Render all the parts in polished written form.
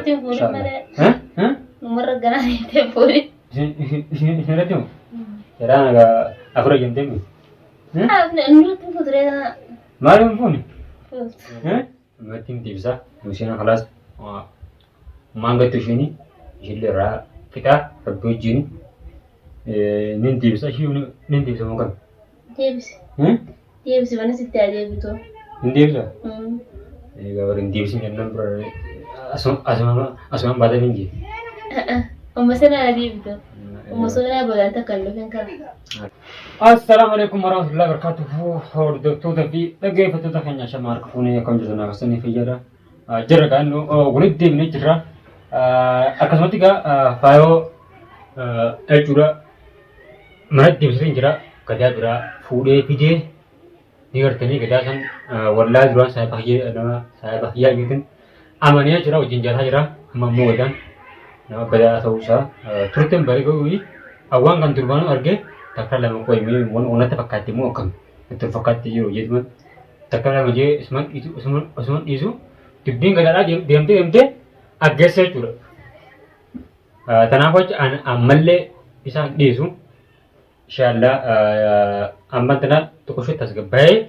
Nurratti hin fuudhin malee. Numarra ganaa deemtee hin fuudhin. Isin irratti moo? Jaraan egaa afur ejjamtee mi? Nurratti hin fuutu ree. Maal hin fuune? Fuutu. Namatti hin deebisa. Museen kalaas maan gattu ishiin ishillee irraa fixaa rabbi wajjin nin deebisa ishii nin deebisa moo kam? Deebisi. Deebisi mana sitti haa deebitu. Hin deebisa? Egaa warri hin deebisin jennaan bira asumaan baatanii hin jee. Amma sana haa deebitu. Amma sana boodaan takka hin dhufin kana. Assalaamu alaikum warahmatullahi wabarakatuhu. Hordoftoota fi dhaggeeffattoota keenya shama harka fuunee akkam jirtan akkasanii fayyada. Jirra kan walitti deebinee jirra. Akkasumatti egaa faayoo jechuudha manatti deebisee jira gadaa biraa fuudhee fidee ni gartanii gadaa san wallaa duraan saahiba kiyya nama saahiba kiyyaa jechuun amanee jira wajjin jaalaa jira amma immoo gadaan nama badaa ta'uu isaa turteen baree ga'uu awwaan kan durbaanuu arge takka lama qoyimee wanatti fakkaatti immoo akkam itti fakkaatti jiru jechuun takka lama jee isuman dhiisu isuman dhiisu dubbiin gadaadhaa deemtee deemtee aggeessa jechuudha. Kanaaf jecha ammallee isaan dhiisu Inshallah amman tana xiqqoo tasgabbaa'ee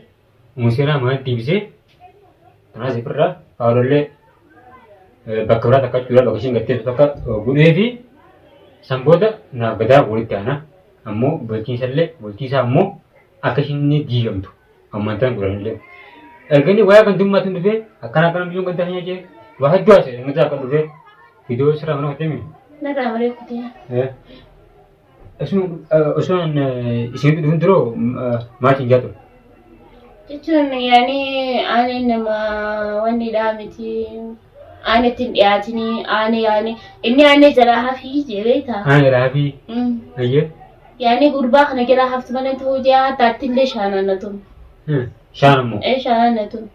museenaa mana deebisee tanaas ifirra faarollee bakka biraa takka jechuudha bakka isheen gattee takka godhee fi san booda naaf gadaa walitti aana ammoo bulchiinsallee bulchiisaa ammoo akka isheen diigamtu amman tana godhanillee. Erga inni waa'ee gandummaatiin dhufee akkana akkana biyyoon gandaa hin jee waa hedduu haasa'e inni akka dhufee viidiyoo sirraa mana hojjetame. Narraa malee kutee. Osoo isinitti dhufin duroo maal siin jaa ture? Jechuun yaani ani nama wanni dhaa miti ani ittiin dhiyaatinii ani yaani inni ani jalaa hafii jee beektaa? Ani jalaa hafii? Ayyee. Yaani gurbaa kana jalaa haftu malee ta'uu jee hatta attillee shaanaan na tum. Shaan ammoo? Ee shaanaan na tum.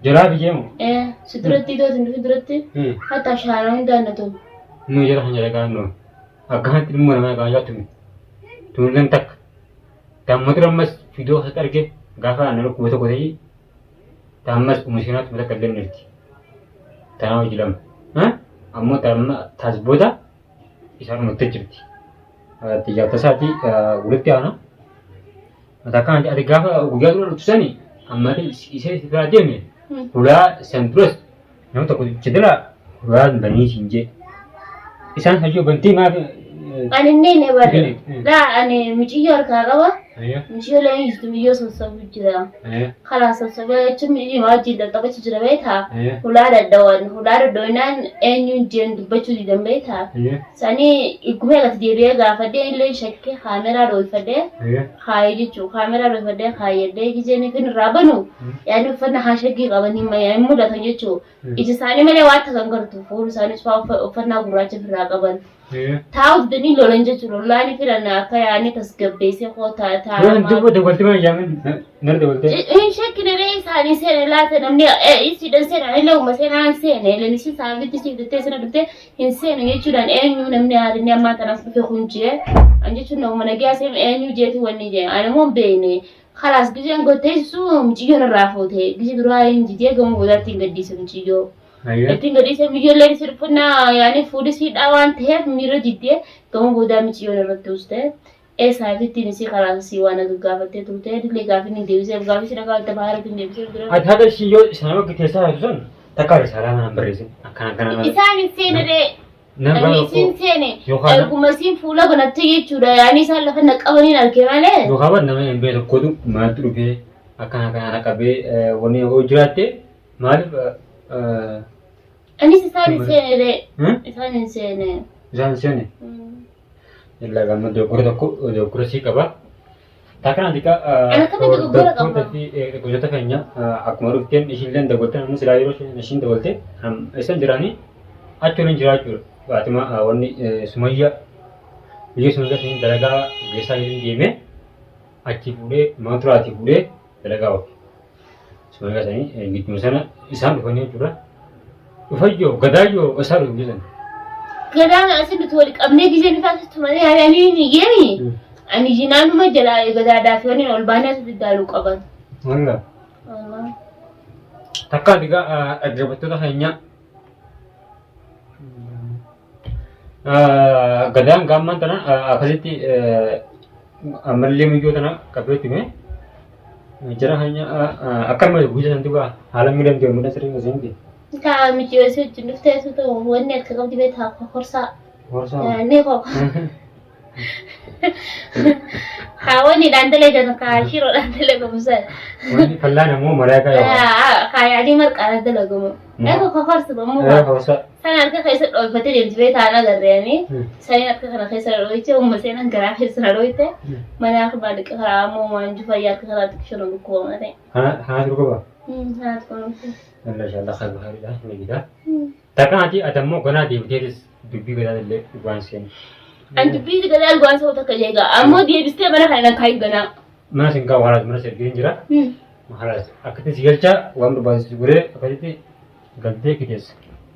Jalaa hafii jee moo? Ee si duratti itoo isin dhufin duratti hatta shaanaan hundaan na tum. Nu jala kan jala kan nu akkanatti dhimma namaa kan jaatu tuulleen takka tammatu ammas fidoo keessatti arge gaafa ana dhukkuba tokko ta'ii taammas umusinaatu takka illee jirti tanaa hojii lama ammoo taamma taas booda isaan umattee jirti xiyyaata isaatii walitti aana takka ati gaafa guyyaa dura dhuftu sani amma ishee si biraa deeme hulaa san duras Nama tokko jedala waan banii siin jee. Isaan hayyoo bantee maaf Ani inni ne bare. Laa ani muciyyoo harkaa qaba. Muciyyoo leen jirtu muciyyoo sossobu jira. Karaa sossobee jechuun muciyyoo wajjin taphachuu jira beektaa? Hulaa dadhawan hulaa dadhawinaan eenyuun jeen dubbachuu didan beektaa? Sanii iggumee gati deebi'ee gaafadhee illee shakkee kaameraa dhooyfadhee kaayee jechuun kaameraa dhooyfadhee kaayyadhee gizeen ifin irraa banu yaani uffannaa haashaggii qaban hin mul'atan jechuun ija isaanii malee waan takka hin gartu fuula isaaniis fa'aa uffannaa gurraacha ofirraa qaban. Taa'u didanii lolan jechuudha. Lolaan filan akka yaani tasgabbeessee koo taa'aa. Lolan dubba dabaltee mana jaamin nara dabaltee. Hin shakkine ree isaanii seene laata namni isiidhan seene anillee uma seenaan seene leenisi saamitti siif jettee sana dhuftee hin seenu jechuudhaan eenyu namni haalinni ammaa tanaaf dhufe kun jee an jechuun nama nagaa seem eenyu jeeti wanni jee ani immoo hin beekne kalaas gizeen gotteessu mucayyoon irraa fuute gizee duraa hin jijee gama boodaatti hin gaddiise mucayyoo. Ittiin gadhiise mucayyoo si dhufannaa yaani fuudhisiidhaa waan ta'eef miira jiddee gama boodaa mucayyoon irratti uste. Ee saayifiittiin isii karaa sii waan akka gaafattee turte dillee gaafii ni deebiseef gaafii si dhagaa itti bahaara hin deebiseef dura. Ati haga ishii yoo isaan bakki teessaa haatu sun takka risaalaa mana barreessin akkana akkana mana. Isaan hin seene ree. Nama Ani isin seene Yookaan- erguma isiin fuula banatte jechuudha yaani isaan lafa na qabaniin arge malee. Yookaan bar nama hin beekne tokkotu maaltu dhufee akkana akkana na qabee wanni yoo jiraatte maaliif Anis isaan hin seene ree. Isaan hin seene. Isaan hin seene. Illaa gamma dogoggora tokko dogoggora sii qaba. Takka xiqqaa Ana akkamitti dogoggora qaba? hordoftoota fi gosoota keenya akkuma dhufteen ishiilleen dabaltee amma silaa yeroo ishiin dabalte isaan jiraanii achi waliin jiraachuudha. Faatima wanni Sumayya biyya Sumayya sanii dalagaa geessaa jedhee deemee achi fuudhee mana turaatii fuudhee dalagaa oofe. Sumayyaa sanii gidduu sana isaan dhufanii jechuudha. Dhufayyoo gadaayyoo isaa dhufu jedhan. Gadaan asin nuti wal qabnee gisee nuti asitti tumanii ani ni geemi. Ani jinaanuma jalaa gadaadhaa fi waniin ol baanee asitti daaluu qaban. Walla. Wallah. Takka digaa dhaggeeffattoota keenya gadaan gaammaan tana akkasitti ammallee miyyoo tana qabee tume jara keenya akkanuma guyyaa san dugaa haala miidhamte miidha sirrii miti. Kaa micciyoo si wajjin dhufteetu ta'u wanni akka qabdi beektaa horsaa. Horsaa. Ni koo. Kaa wanni dhaan dalagan kaa shiroodhaan dalagamu sana. Wanni fallaan ammoo malaakaa yoo. Kaa yaadii marqaadhaan dalagamu. Eega kokorsu ammoo Horsaa. sana harka keessa dhoofatee deemti beektaa an agarreeni. Saniin harka kana keessa dhooyte umma seenan garaa keessa na dhooyte. Mana akka maaliqa karaa ammoo waan jufayyaa harka kanaa xiqqisho na dhukkubama ta'e. Kana turgoba. Kana tuqamte. Yalla inshallah khayr khayridha ni gida. Takka ati ammoo ganaa deebiteetis dubbii gadaa illee dhugaan seenu. An dubbii gadaa dhugaan sa'u takka jeegaa ammoo deebistee mana kana nan kaayin ganaa. Mana sin kaa'u halaas mana sirgeen jira. Halaas akkatti si galchaa waan barbaachisu godhee akkasitti galtee kiteessa.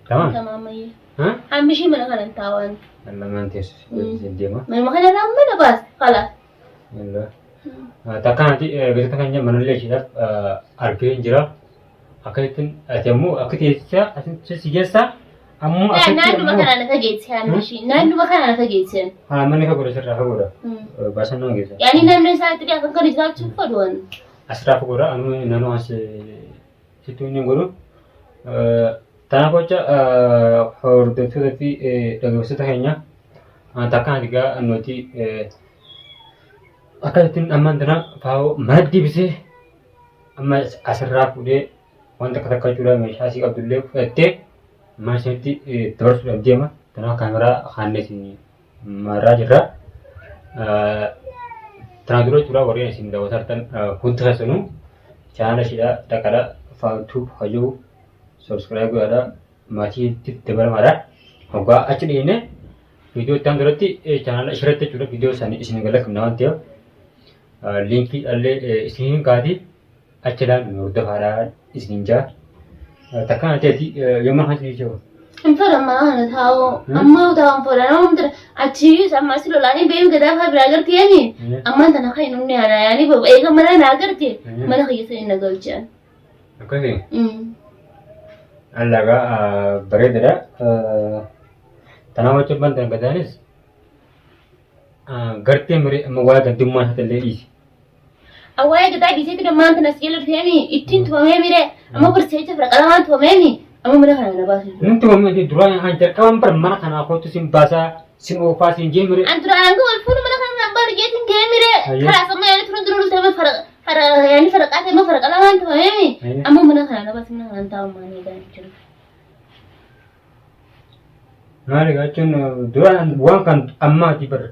Tamam? Tamaam ayyee. Ha? Hammishii mana kana hin taa'an. Lamaan teessu si deema. Manuma kana irraa mana baas kalaas. Yalla. Takka ati gaazexaa kan jedhan manallee isheedhaaf argee hin jira. Akkasittiin ati ammoo akka teessisaa asitti si geessaa ammoo akkasitti Naannuma ammoo kana na fageesse hammishii. Naannuma kana na fageesse. haa manni fagoodha sirraa fagoodha. Baasan nama geessa. Yaani naannoo isaatti dhiyaatan kan jiraachuuf fedhu. Asirraa fagoodha anuu naannoo as sittuu inni godhu. Tanaaf jecha hordoftoota fi dhaggeeffattoota keenya takka ati gaa nuti akkasittiin ammaan tana faa'oo mana deebisee amma asirraa fuudhee wanta akka takka jechuudha meeshaa asii qabdullee fudhattee mana isheetti dabarsuudhaaf deema. Kanaaf kaameraa kaannee isin marraa jirra. Tanaa dura jechuudha warreen isin daawwataa jirtan hundi keessanuu chaanaala isheedha dhaqadha faantuub hayyuu subscribe godhaadha maatiitti dabalamaadha. Hoggaa achi dhiine viidiyoo itti aanu irratti chaanaala isheerratti jechuudha viidiyoo isaanii isin galakkifna waan ta'eef liinkii dhallee isiniin kaati achi ilaalu hordofaadha isiniin jaa. Takka na ta'eeti yoo mana kan jiru. Hin fedhan mana kana taa'uu. Amma taa'uun fedhan nama hundra achiyyuu amma asi lolaanii beeku gadaa fa'aa biraa garti yaani. Ammaan tana kan hin humne ana yaani eega mana naa garte mana kiyya sanii na galchan. Akkasii. Allagaa bareedaadha. Tanaaf jecha banta gadaanis gartee miree amma waa'ee gandummaa isaatti illee dhiisi. Awwaa'ee gadaa dhiiseetti ammaan tana si jala dhufeemi ittiin tumamee miree amma barsiicha fira qalamaan tumameemi amma mana kana na baasu. Namti mamma duraan an jalqaban bar mana kanaa kootu sin baasaa sin oofaa sin jee miree. An duraan hanga wal fuudhu mana kana nan baanu jeetiin kee miree Ayyee. karaa samma yaani turan dura dhufte amma fara fara yaani fara qaatee amma fara qalamaan tumameemi Ayyee. amma mana kana na baasu mana kana taa'u maanii eegaa jechuudha. Maali jechuun duraan waan kan ammaati bar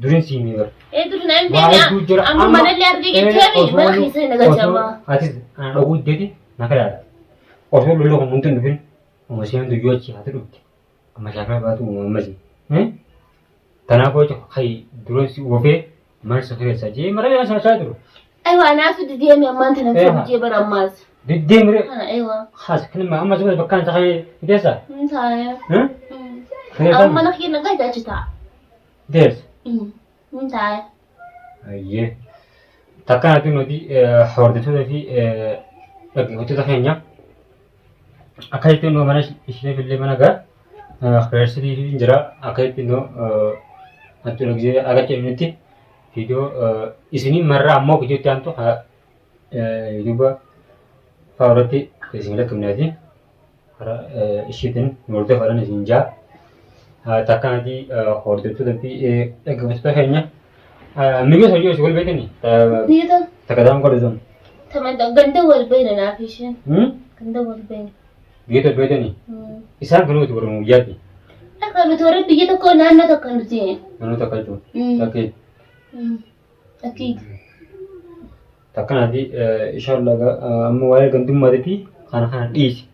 durin siimee bar. Ee dur na hin Waa hedduu beekne jira. amma manallee argee jechuudha mana keessa na galcha amma. Atis ana dhaguu deeti na kadhaadha. Osoo lolli kun hundi hin dhufin uma isheen duyyoo achi haati dhufte. Amma shaakala baatu uumamasi. Kanaaf hojii hay duran si oofee mana si keessa jee mara yaa shaashaa jiru. Aywa anaatu dideemi ammaan tana Eeha. fudhu jee bara ammaas. Diddee miree Kana aywa. haas kan amma si bakkaan isa kee keessa. Hin taa'e. Keessa. Amma mana kiyya na galcha achi taa'a. Dees. Hin taa'e. Ayyee. Takka natti nuti hordoftoota fi dhaggeeffattoota keenya akka jechuun nu mana isheef illee mana gaa kireessitii fi jira akka jechuun nu natti nuti aga jedhanitti viidiyoo isinii marraa ammoo viidiyoo itti aantu yuutuuba fa'aa irratti isin lakkifneeti. Karaa isheetiin nu hordofaadhaan isin jaa. Takka natti hordoftoota fi dhaggeeffattoota keenya migira sochii osoo wal beekani Biyya takka ta'an godhu sun. tama ganda wal beekna naaf isheen. Ganda wal beekna. Biyya tokko beekani isaan kan nuti godhamu guyyaati. Akka nuti warri biyya tokko naannoo tokko nuti. Naannoo takka jechuudha. Takka Akkiiti. Takkanaati inshallah amma waa'ee gandummaati fi kana kana dhiisi.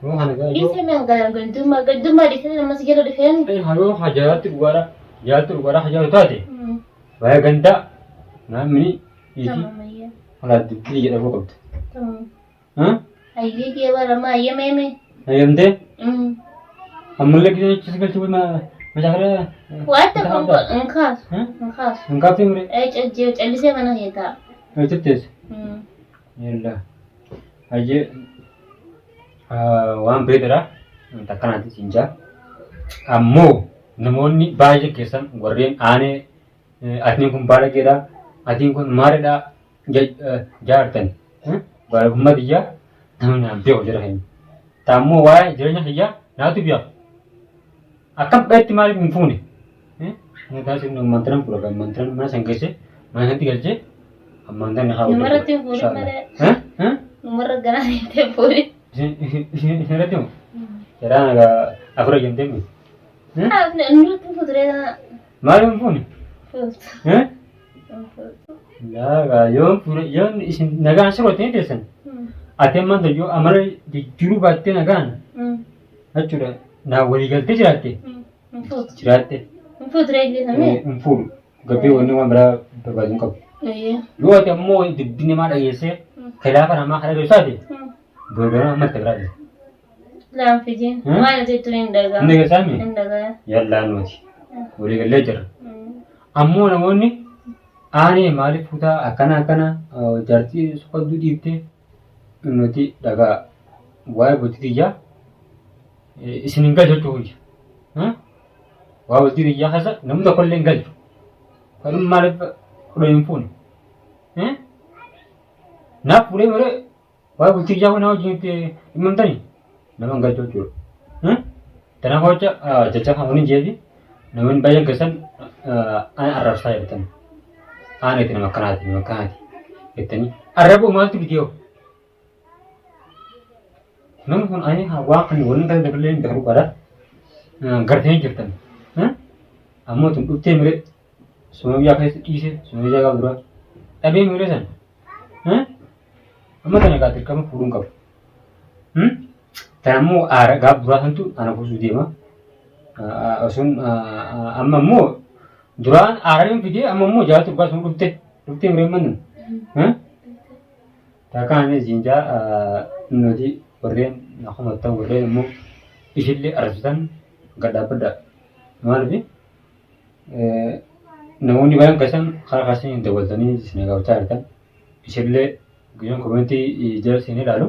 Yoo kana gaa yoo Dhiisee mee gandummaa gandummaa dhiisee namas jala dhufeen. yoo hajaatti dhugaadha jaalatti dhugaadha hajaatu taate waa'ee gandaa namni dhiisi Tamam ayyee. alaa dubbii jedhamuu qabda. Tamam. Ayyee kee bara ayyee meeme. Hayyamtee ammallee gisee achi galchuu macaafara. Wanta kan hin kaasu. Hin kaasu. Hin kaaftee mure. Ee callisee mana kee taa'a. Hojjettees. Yalla. Hayyee. Waan beekadha. Takkanaatti siin jaa. Ammoo namoonni baay'ee keessan warreen aanee atiin kun baalageedha, atiin kun maalidha jaartan. Baalagummaa tiyyaa namni naan beeku jira keenya. Taammoo waa'ee jireenya kiyyaa naatu beeka. Akkam dheetti maaliif hin fuune? Inni taasisu ammantanan fudha. Ammantanan mana san geesse mana sanatti galchee ammantan haa Namarratti hin fuudhin malee. Namarra ganaa hin fuudhin. Isin irratti moo? Jaraan egaa afur eeyyamtee mi? Nurratti hin fuutu reegaa. Maaliif hin fuune? Fuutu. Laagaa yoon fuune yoon isin nagaan sirootti ni teessan. Ati ammaan yoo amala jijjiiruu baattee nagaan jechuudha naa walii galtee jiraatte Hin fuutu. jiraatte Hin fuutu reegaa samee. hin fuudhu. Gabbee wanni waan biraa barbaadu hin qabu. Yoo ati ammoo dubbii namaa dhageessee khilaafa namaa kana dhageessu taate boodana amma itti biraa jira. Laan fidiin. Waan ati jettu hin dhagaa. Hin dhageessaa mi? Hin dhagaa. Yallaa nuti. Walii gallee jira. Ammoo namoonni aanee maaliif fuutaa akkana akkana jaartii soqodduu dhiiftee nuti dhagaa waa'ee bultii tiyyaa isin hin galchu jechuu kiyya. Waa'ee bultii tiyyaa keessa namni tokko illee hin galchu. Kanuma maaliif kudha hin fuune? Naaf fuudhee malee waa'ee bultii tiyyaa kun wajjin itti himmamtanii nama hin galchu jechuudha. Kanaaf jecha jecha kan waliin jeefi namoonni baay'een keessan ana arrabsaa jirtan. Aaneeti nama akkanaati nama akkanaati jettanii arrabuu maaltu fidee hoo? Namni kun ani waan kan waliin kan dabalee hin beeku qaba. Gartanii jirtan. Ammoo tun dhuftee miree sumayyaa keessa dhiise sumayyaa gaafa dura dhabee miree sana. Amma tana gaa dirqama fuudhuun qabu. Tana immoo aara gaaf duraa santu ana buusuu deema. Osoon amma immoo duraan aaraan fidee amma immoo jaalatu dhugaa sun dhufte dhuftee miree mannu. Takkaan siinjaa nuti warreen hamattan warreen immoo ishillee arrabsitan gad dhaabbadha. Maaliif namoonni baay'een keessan karaa keessan dabaltanii isin gaafachaa jirtan ishillee guyyaan komentii jala seenee ilaalu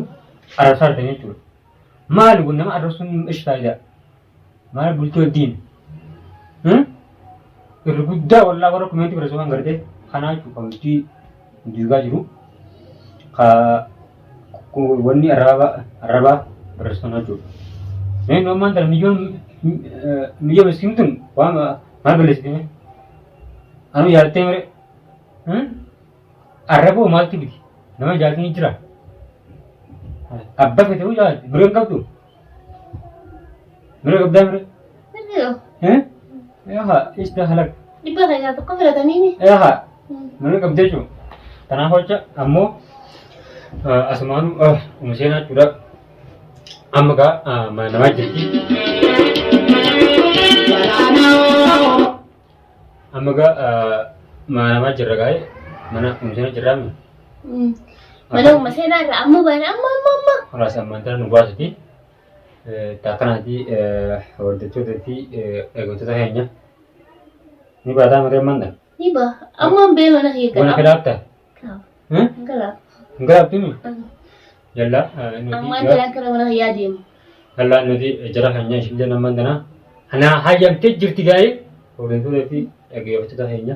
arrabsaa jirtan jechuudha. Maali kun nama arrabsuun ishi faayidaa? Maal bultii wajjin? Irri guddaa wallaa warra komentii barreessu kan gartee kanaa jechuudha kan bultii diigaa jiru. Ka wanni arrabaa arrabaa barreessu kana jechuudha. Mee nu ammaan tana miyyoon miyyoo miskiin tun waan maal balleessite mee? Anu jaalattee mere? Arraboo maaltu miti? Nama jaalatu ni jira. Abba fete hoo jaalatu mirga hin qabdu. Mirga qabdaa mire? Mirga. Eh? Eeha, ishta halak. Dhibba keessaa tokko filatanii mi? Eeha, mirga qabdee jechuudha. Kanaaf jecha ammoo asumaanu uma seenaa jechuudha. Amma gaa mana namaa jirti. Amma gaa mana namaa jirra gaa'e mana uma seenaa jirraa mi? Mana uma seenaa irraa amma baana amma amma amma. Kalaas ammaan tana nu baasiti. Takkanaati hordoftoota fi eegdota keenya. Ni baataa malee ammaan tana. Ni baa. Amma hin bee mana kee Mana gala. kalaafta? Hin gala. Hin galaaftu mi? Yalla nuti Ammaan tana gara mana kiyyaa deema. Yalla nuti jara keenya ishillee ammaan tana. Anaa hayyamtee jirti gaa'ee hordoftoota fi dhaggeeffattoota keenya.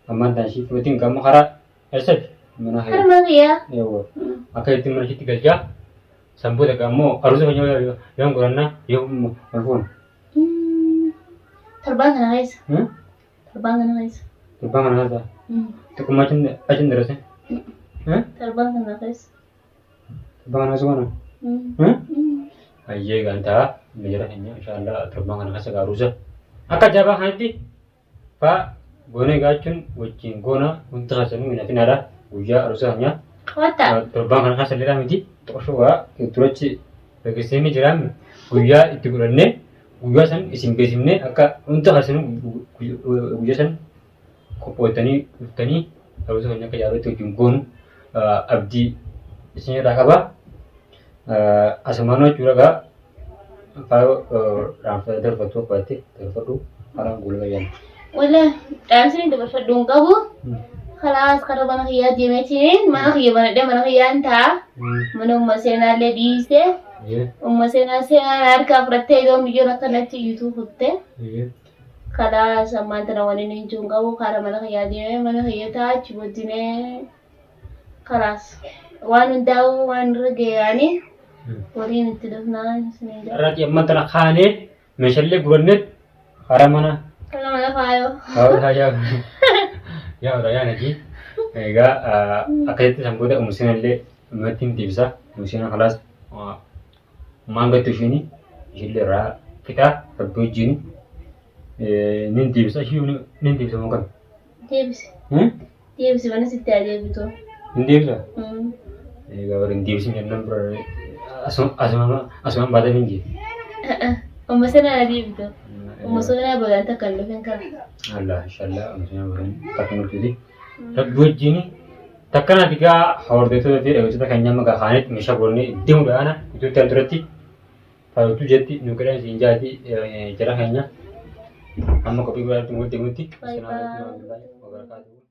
Ammaan tana ishii fudhatiin qaama karaa eessatti mana Kara mana kiyyaa. Eewwa. Akka itti mana ishiitti galchaa. San booda ammoo aruusa keenya yoom godhannaa yoom wal fuuna. Torbaan kana keessa. Torbaan kana keessa. Torbaan kana keessa. Xiqqummaa achin darase. Torbaan kana keessa. Torbaan kana keessa goona. Ayyee gantaa jara keenya inshaallah torbaan kana keessa aruusa. Akka jabaa kanatti faa goonee gaachuun wajjin goona hundi keessanuu hin hafinaadha guyyaa aruusa keenyaa. Qabatta. Torbaan kana keessa illee miti xoshoo waa durachi beeksisni jiraame guyyaa itti godhannee guyyaa san isin beeksifnee akka hundi keessanuu guyyaa san qophooftanii dhuftanii aruusa keenya akka jaalatti wajjin goonu abdii isin irraa qaba. Asumaan jechuudha gaa faayoo dhaamsa darbattu qabaatte dabarfadhu karaan guula fayyada. Wala dhaamsi dabarfadhu hin qabu. Kalaas kara mana kiyyaa deemeetiin mana kiyya banadhee mana kiyyaan ta'a. Mana umma seenaallee dhiisee umma seenaa seenaan harkaa fudhattee iddoo miyyoon akkanatti iyyutuu kutte. Kalaas ammaan tana waniin hin jiru qabu kara mana kiyyaa deemee mana kiyya ta'a achi boddinee kalaas waan hundaa'u waan irra ga'anii waliin itti dhufnaa isin jedha. Irratti ammaan tana kaanee meeshaalee guranneet karaa mana Kara mana faayoo. Yaa yaa yaa najii. Egaa akkasitti san booda umusina illee uummattiin deebisa. Umusina kalaas maan gattu ishiin ishiillee irraa fixaa rabbi wajjin nin deebisa ishii nin deebisa moo kam? Deebisi. Deebisi mana sitti haa deebitu. Hin deebisa? Egaa warri hin deebisin jennaan bira asumaan baatanii hin jee. Umma sana haa deebitu. Umma sana boodaan takka hin dhufin kana. Allah inshallah umma sana boodaan takka hin dhuftuuti. Rabbi wajjin takka naati gaa hordoftoota fi dhaggeeffattoota keenya amma gaa kaanetti meeshaa goonee deemuudhaan utuu itti duratti faayotuu jetti nu qe'een siin jaati jara keenya amma qophii biraatti walitti deemutti. Bye bye. Wabarakatuh.